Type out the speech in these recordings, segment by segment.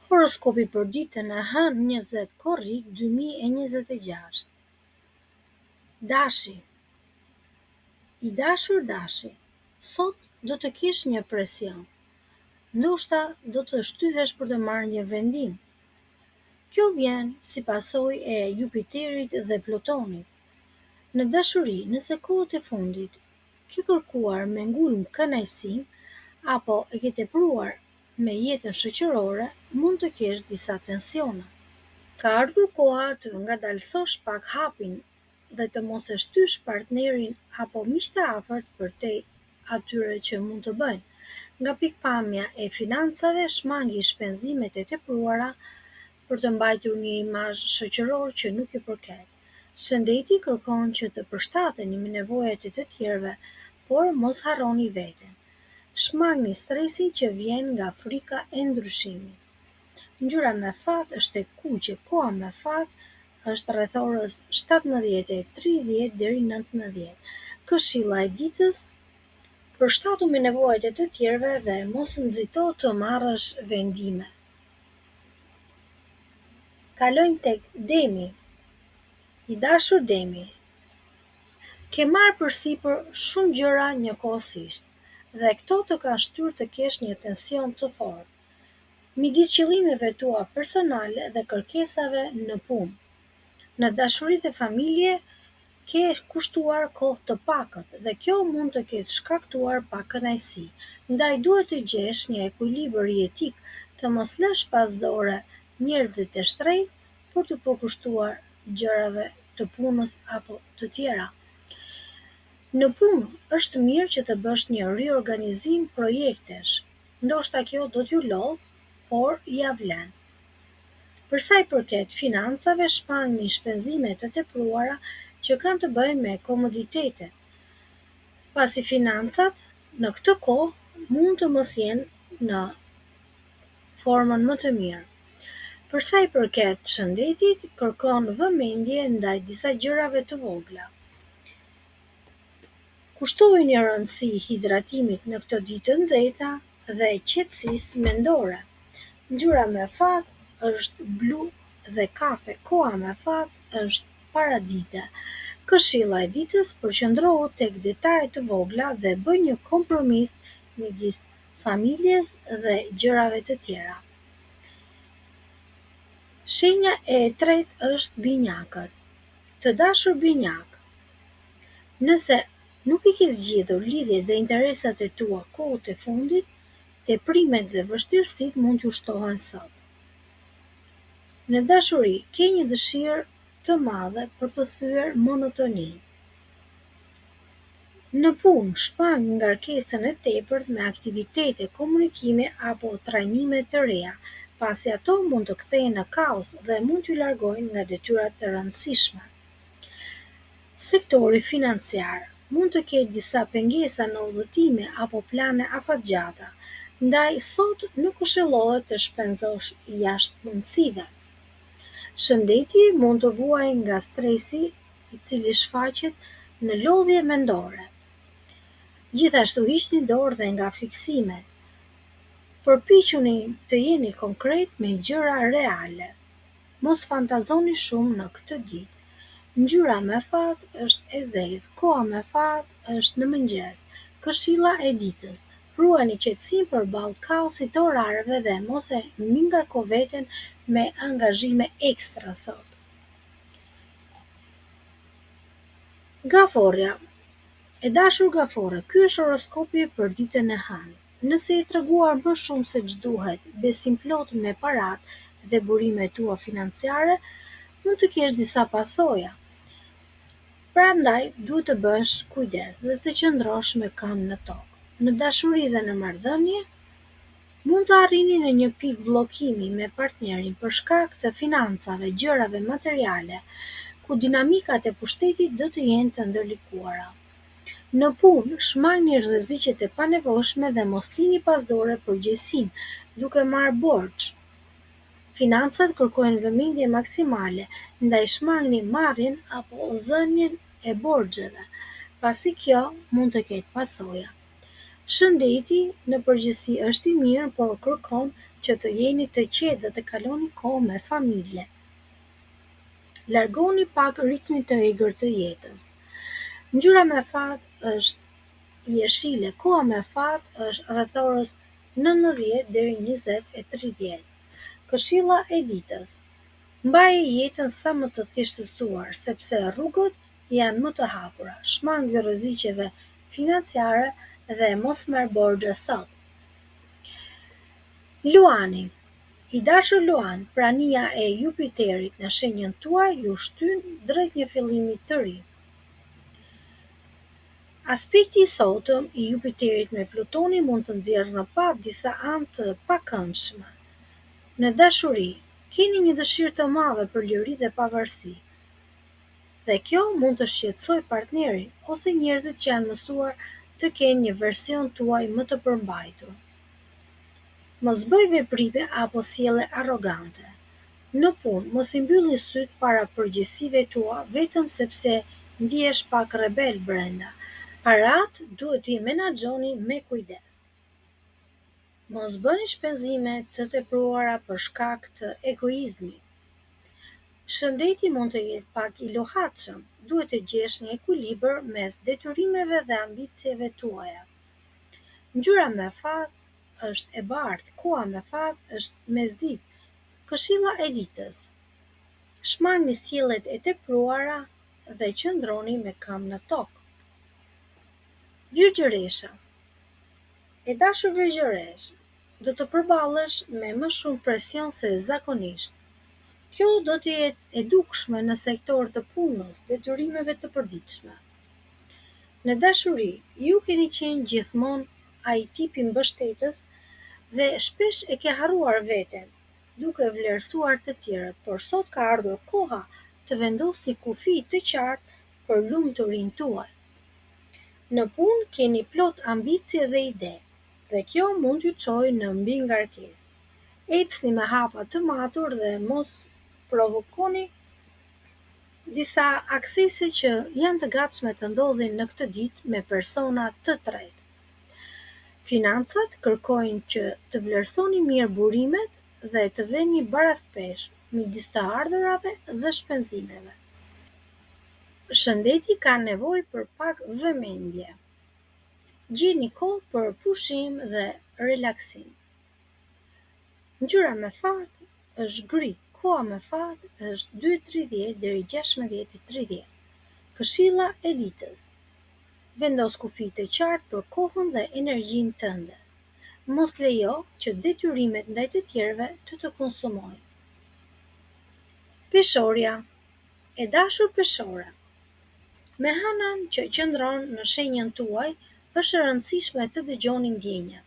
Horoskopi për ditën e hënë 20 korrik 2026. Dashi. I dashur Dashi, sot do të kesh një presion. Ndoshta do të shtyhesh për të marrë një vendim. Kjo vjen si pasojë e Jupiterit dhe Plutonit. Në dashuri, nëse kohët e fundit ke kërkuar me ngulm kënaqësinë apo e ke tepruar me jetën shoqërore, mund të kesh disa tensione. Ka ardhur koha të ngadalësosh pak hapin dhe të mos e shtysh partnerin apo miqtë e afërt përtej atyre që mund të bëjnë. Nga pikëpamja e financave, shmangi shpenzimet e tepruara për të mbajtur një imazh shoqëror që nuk ju përket. Shëndeti kërkon që të përshtateni me nevojat e të tjerëve, por mos harroni veten. Shmangni stresin që vjen nga frika e ndryshimit. Ngjyra me fat është e kuqe, koha me fat është rreth orës 17:30 deri 19. Këshilla e ditës: Përshtatu me nevojat e të tjerëve dhe mos nxito të marrësh vendime. Kalojmë tek Demi. I dashur Demi, ke marrë përsipër shumë gjëra njëkohësisht dhe këto të kanë shtyrë të kesh një tension të fortë midis qëllimeve tua personale dhe kërkesave në punë. Në dashuri dhe familje ke kushtuar kohë të pakët dhe kjo mund të ketë shkaktuar pakënaqësi. Ndaj duhet të gjesh një ekuilibër jetik, të mos lësh pas dore njerëzit e shtrenjtë për t'u përkushtuar gjërave të punës apo të tjera. Në punë është mirë që të bësh një riorganizim projektesh. Ndoshta kjo do t'ju lodhë, por ia vlen. Për sa i përket financave, shmangni shpenzime të tepruara që kanë të bëjnë me komoditetet, pasi financat në këtë kohë mund të mos jenë në formën më të mirë. Për sa i përket shëndetit, kërkon vëmendje ndaj disa gjërave të vogla. Kushtojini rëndësi hidratimit në këto ditë të nxehta dhe qetësisë mendore. Ngjyra me fat është blu dhe kafe, koha me fat është paradite. Këshilla e ditës: përqendrohu tek detaje të vogla dhe bëj një kompromis midis familjes dhe gjërave të tjera. Shenja e tretë është binjakët. Të dashur binjakë, nëse nuk i ke zgjidhur lidhjet dhe interesat e tua kohët e fundit, teprimet dhe vështirësitë mund t'ju shtohen sot. Në dashuri, ke një dëshirë të madhe për të thyer monotoninë. Në punë, shmang ngarkesën e tepërt me aktivitete komunikimi apo trajnime të reja, pasi ato mund të kthehen në kaos dhe mund t'ju largojnë nga detyra të rëndësishme. Sektori financiar mund të ketë disa pengesa në udhëtime apo plane afatgjata, ndaj sot nuk këshillohet të shpenzosh jashtë mundësive. Shëndeti mund të vuajë nga stresi, i cili shfaqet në lodhje mendore. Gjithashtu hiqni dorë dhe nga fiksimet. Përpiquni të jeni konkret me gjëra reale. Mos fantazoni shumë në këtë ditë. Ngjyra me fat është e zezë, koha me fat është në mëngjes. Këshilla e ditës: Ruani qetësinë përballë kaosit të orareve dhe mos e mbingarko veten me angazhime ekstra sot. Gaforrja. E dashur Gaforre, ky është horoskopi për ditën e hënë. Nëse je treguar më shumë se ç'duhet, besimplotë me paratë dhe burimet tua financiare, mund të kesh disa pasoja. Prandaj duhet të bësh kujdes dhe të qëndrosh me këmbë në tokë. Në dashuri dhe në marrëdhënie, mund të arrini në një pikë bllokimi me partnerin për shkak të financave, gjërave materiale, ku dinamikat e pushtetit do të jenë të ndërlikuara. Në punë, shmangni rreziqet e panevojshme dhe mos lini pas dore përgjegjësinë, duke marrë borxh. Financat kërkojnë vëmendje maksimale, ndaj shmangni marrjen apo dhënien e borxheve, pasi kjo mund të ketë pasoja. Shëndeti në përgjithësi është i mirë, por kërkon që të jeni të qetë dhe të kaloni kohë me familje. Largoni pak ritmit të egër të jetës. Ngjyra me fat është jeshile, koha me fat është rreth orës 19 deri 20:30. Këshilla e ditës. Mbaje jetën sa më të thjeshtësuar, sepse rrugët janë më të hapura. Shmangu rreziqeve financiare dhe mos merr borxhe sot. Luani I dashur Luan, prania e Jupiterit në shenjën tuaj ju shtyn drejt një fillimi të ri. Aspekti i sotëm i Jupiterit me Plutonin mund të nxjerrë në pah disa anë të pakëndshme. Në dashuri, keni një dëshirë të madhe për liri dhe pavarësi. Dhe kjo mund të shqetësojë partnerin ose njerëzit që janë mësuar të kenë një version tuaj më të përmbajtur. Mos bëj veprime apo sjellje arrogante. Në punë, mos i mbyllni sytë para përgjegjësive tua vetëm sepse ndihesh pak rebel brenda. Paratë duhet t'i menaxhoni me kujdes. Mos bëni shpenzime të tepruara për shkak të egoizmit. Shëndeti mund të jetë pak i luhatshëm, duhet të gjesh një ekuilibër mes detyrimeve dhe ambicieve tuaja. Ngjyra me fat është e bardhë, koha me fat është mesditë. Këshilla e ditës. Shmangni sjelljet e tepruara dhe qëndroni me këmbë në tokë. Virgjëresha. E dashur Virgjëreshë, do të përballesh me më shumë presion se zakonisht. Kjo do të jetë e dukshme në sektorë të punës, detyrimeve të përditshme. Në dashuri, ju keni qenë gjithmonë ai tipi mbështetës dhe shpesh e ke harruar veten, duke vlerësuar të tjerët, por sot ka ardhur koha të vendosni kufij të qartë për lumturinë tuaj. Në punë keni plot ambicie dhe ide, dhe kjo mund t'ju çojë në mbingarkesë. Ecni me hapa të matur dhe mos provokoni disa aksese që janë të gatshme të ndodhin në këtë ditë me persona të tretë. Financat kërkojnë që të vlerësoni mirë burimet dhe të veni baraspeshë midis të ardhurave dhe shpenzimeve. Shëndeti ka nevojë për pak vëmendje. Gjeni kohë për pushim dhe relaksim. Ngjyra me fat është gri, koha me fat është 2:30 deri 16:30. Këshilla e ditës. Vendos kufij të qartë për kohën dhe energjinë tënde. Mos lejo që detyrimet ndaj të tjerëve të të konsumojnë. Peshorja. E dashur Peshore, me hënën që qëndron në shenjën tuaj, është e rëndësishme të dëgjoni ndjenjat.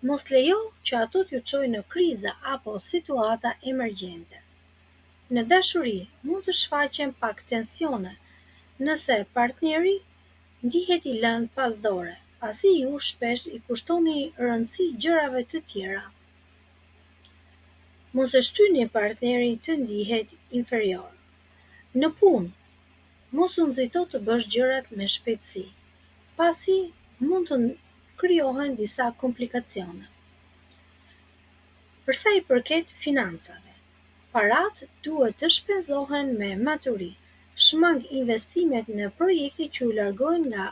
Mos lejo që ato t'ju çojnë në kriza apo situata emergjente. Në dashuri mund të shfaqen pak tensione nëse partneri ndihet i lënë pas dore, pasi ju shpesh i kushtoni rëndësi gjërave të tjera. Mos e shtyni partnerin të ndihet inferior. Në punë, mos u nxito të bësh gjërat me shpejtësi, pasi mund të krijohen disa komplikacione. Për sa i përket financave, paratë duhet të shpenzohen me maturi. Shmang investimet në projekte që ju largojnë nga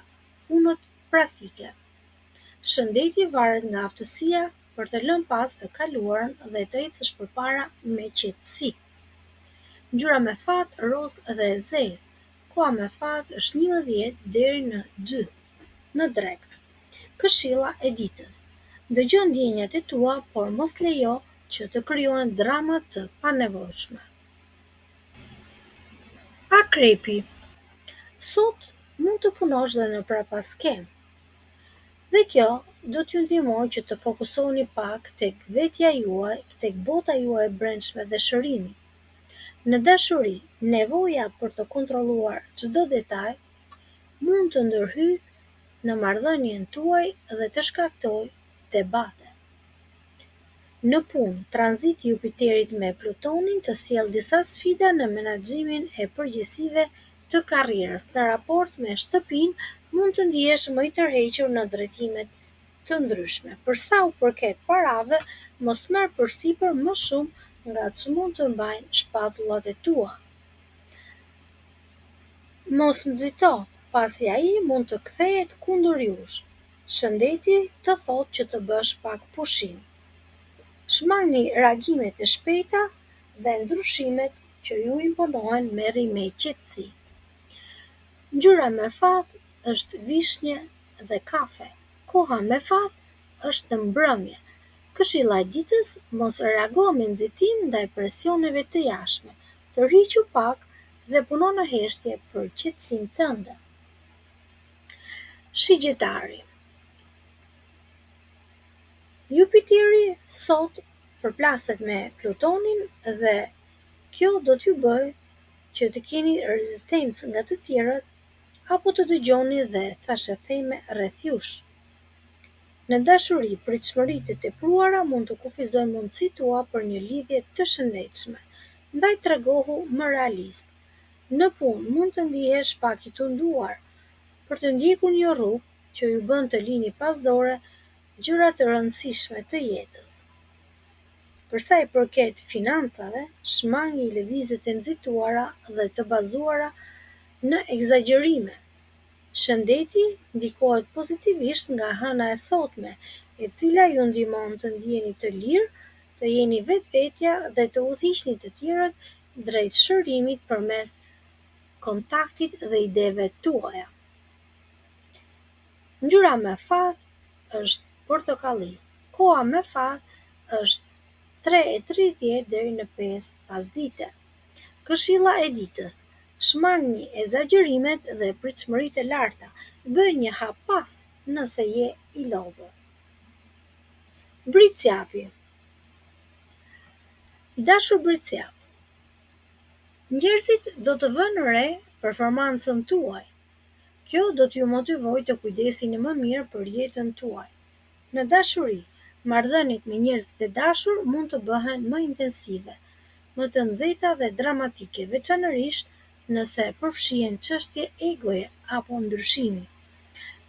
punët praktike. Shëndeti varet nga aftësia për të lënë pas të kaluarën dhe të ecësh përpara me qetësi. Ngjyra me fat rozë dhe e zezë. Koha me fat është 11 deri në 2 në drekë. Këshilla e ditës. Dëgjo ndjenjat e tua, por mos lejo që të krijohen drama të panevojshme. Akrepi. Sot mund të punosh dhe në prapaskenë. Dhe kjo do t'ju ndihmojë që të fokusoheni pak tek vetja juaj, tek bota juaj e brendshme dhe shërimi. Në dashuri, nevoja për të kontrolluar çdo detaj mund të ndërhyjë në marrëdhënien tuaj dhe të shkaktojë debate. Në punë, tranziti i Jupiterit me Plutonin të sjell disa sfida në menaxhimin e përgjegjësive të karrierës. Në raport me shtëpinë, mund të ndihesh më i tërhequr në drejtimet të ndryshme. Për sa u përket parave, mos merr përsipër më shumë nga ç'mund të mbajnë shpatullat e tua. Mos nxito, pasi ai mund të kthehet kundër jush. Shëndeti të thotë që të bësh pak pushim. Shmangni reagimet e shpejta dhe ndryshimet që ju imponohen merri me qetësi. Ngjyra me fat është vishnje dhe kafe. Koha me fat është në mbrëmje. Këshilla e ditës, mos reago me nxitim ndaj presioneve të jashtme. Tërhiqu pak dhe puno në heshtje për qetësinë tënde. Shigjetari. Jupiteri sot përplaset me Plutonin dhe kjo do t'ju bëjë që të keni rezistencë nga të tjerët apo të dëgjoni dhe thashetheme rreth jush. Në dashuri, pritshmëritë e tepruara mund të kufizojnë mundësitë tua për një lidhje të shëndetshme, ndaj tregohu më realist. Në punë mund të ndihesh pak i tunduar për të ndjekur një rrugë që ju bën të lini pas dore gjëra të rëndësishme të jetës. Për sa i përket financave, shmangi lëvizjet e nxituara dhe të bazuara në ekzagjerime. Shëndeti ndikohet pozitivisht nga hëna e sotme, e cila ju ndihmon të ndiheni të lirë, të jeni vetvetja dhe të udhëhiqni të tjerët drejt shërimit përmes kontaktit dhe ideve tuaja. Ngjyra me fat është portokalli. Koha me fat është 3:30 deri në 5 pasdite. Këshilla e ditës: Shmangni ekzagjerimet dhe pritshmëritë e larta. Bëj një hap pas nëse je i lodhur. Bricjapi. I dashur Bricjap, njerëzit do të vënë re performancën tuaj. Kjo do t'ju motivojë të kujdeseni më mirë për jetën tuaj. Në dashuri, marrëdhëniet me njerëzit e dashur mund të bëhen më intensive, më të nxehta dhe dramatike, veçanërisht nëse përfshihen çështje egoje apo ndryshimi.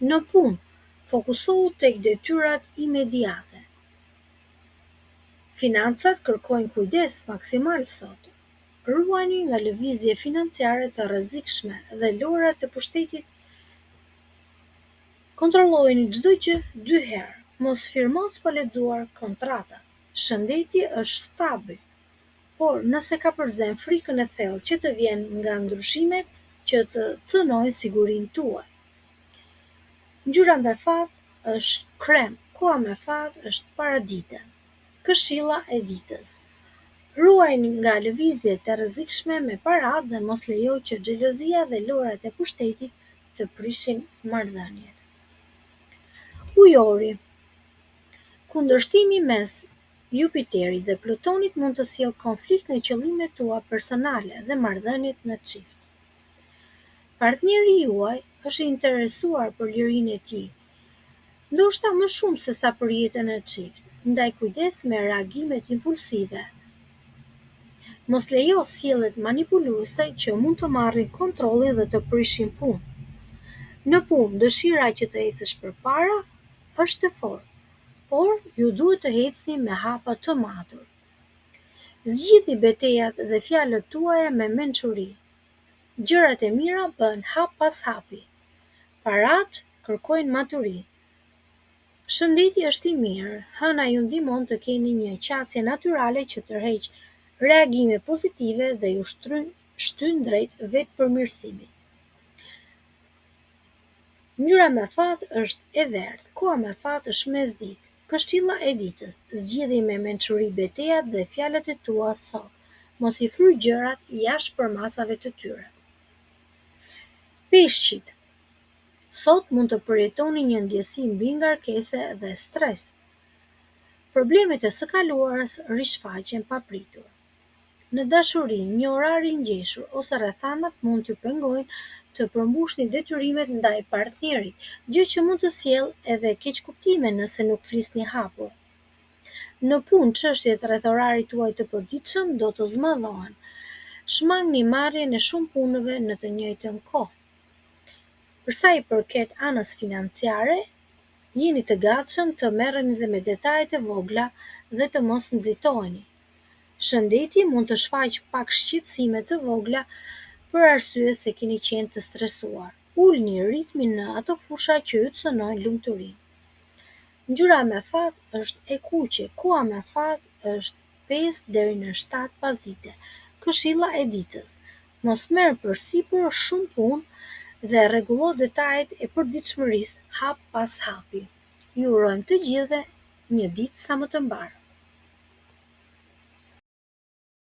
Në punë, fokusohu tek detyrat imediate. Financat kërkojnë kujdes maksimal sot. Ruajuni nga lëvizje financiare të rrezikshme dhe lojërat e pushtetit. Kontrollojeni çdo gjë dy herë. Mos firmos pa lexuar kontratat. Shëndeti është stabil, por nëse kapërcen frikën e thellë që të vjen nga ndryshimet që të cënojnë sigurinë tuaj. Ngjyra me fat është krem, koha me fat është paradite. Këshilla e ditës. Ruajuni nga lëvizjet e rrezikshme me paratë dhe mos lejo që xhelozia dhe lojërat e pushtetit të prishin marrëdhëniet. Ujori. Kundërshtimi mes Jupiterit dhe Plutonit mund të sjellë konflikt në qëllimet tua personale dhe marrëdhëniet në çift. Partneri juaj është i interesuar për lirinë e tij, ndoshta më shumë sesa për jetën në çift, ndaj kujdes me reagimet impulsive. Mos lejo sjelljet manipuluese që mund të marrin kontrollin dhe të prishin punë. Në punë, dëshira që të ecësh përpara është e fortë, por ju duhet të ecni me hapa të matur. Zgjidhni betejat dhe fjalët tuaja me mençuri. Gjërat e mira bëhen hap pas hapi. Paratë kërkojnë maturi. Shëndeti është i mirë, hëna ju ndihmon të keni një qasje natyrale që tërheq reagime pozitive dhe ju shtyn drejt vetëpërmirësimit. Ngjyra me fat është e verdhë, koha me fat është mesditë. Këshilla e ditës: zgjidhni me mençuri betejat dhe fjalët e tua sot. Mos i fryj gjërat jashtë përmasave të tyre. Peshqit. Sot mund të përjetoni një ndjesi mbingarkese dhe stres. Problemet e së kaluarës rishfaqen papritur. Në dashuri, një orar i ngjeshur ose rrethanat mund t'ju pengojnë të përmbushni detyrimet ndaj partnerit, gjë që mund të sjellë edhe keqkuptime nëse nuk flisni hapur. Në punë, çështjet rreth orarit tuaj të përditshëm do të zmadhohen. Shmangni marrjen e shumë punëve në të njëjtën kohë. Për sa i përket anës financiare, Jini të gatshëm të merreni dhe me detaje të vogla dhe të mos nxitoheni. Shëndeti mund të shfaqë pak shqetësime të vogla për arsye se keni qenë të stresuar. Ulni ritmin në ato fusha që ju cënojnë lumturinë. Ngjyra me fat është e kuqe, koha me fat është 5 deri në 7 pasdite. Këshilla e ditës. Mos merr përsipër shumë punë dhe rregullo detajet e përditshmërisë hap pas hapi. Ju urojmë të gjithëve një ditë sa më të mbarë.